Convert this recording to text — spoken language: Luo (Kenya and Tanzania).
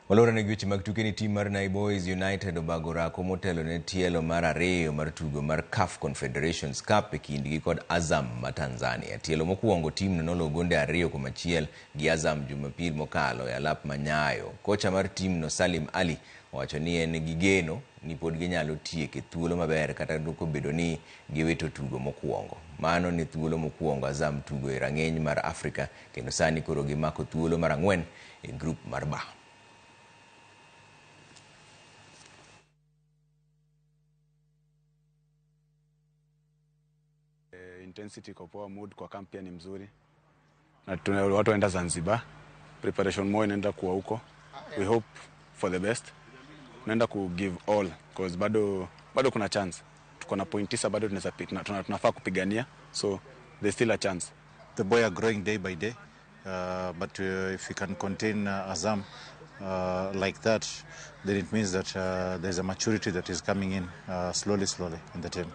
Walorane gi weche mag tuke ni tim mar Nai Boys United obago orako motelo ne tielo mar ariyo mar tugo mar CAF Confederations Cup e kindgi kod Azam ma Tanzania. Tielo mokwongo timno nolo gonde 2-1 gi Azam Jumapil mokalo e alap ma Nyayo. Kocha mar timno Salim Ali owacho ni en gi geno ni pod ginyalo tieke thuolo maber kata kobedo ni giwito tugo mokwongo. Mano ne thuolo mokwongo Azam tugo e rang'iny mar Afrika kendo sani koro gimako thuolo mar 4 e grup mar B. Intensity iko poa, mood kwa camp pia ni mzuri. Na tuna watu waenda Zanzibar. Preparation more inaenda kuwa huko. We hope for the best. Tunaenda ku give all because bado kuna chance. Tuko na point 9 bado tunaweza tunafaa kupigania. So there's still a chance. The boy are growing day by day. But if we can contain Azam like that, then it means that there's a maturity that is coming in slowly, slowly in the team.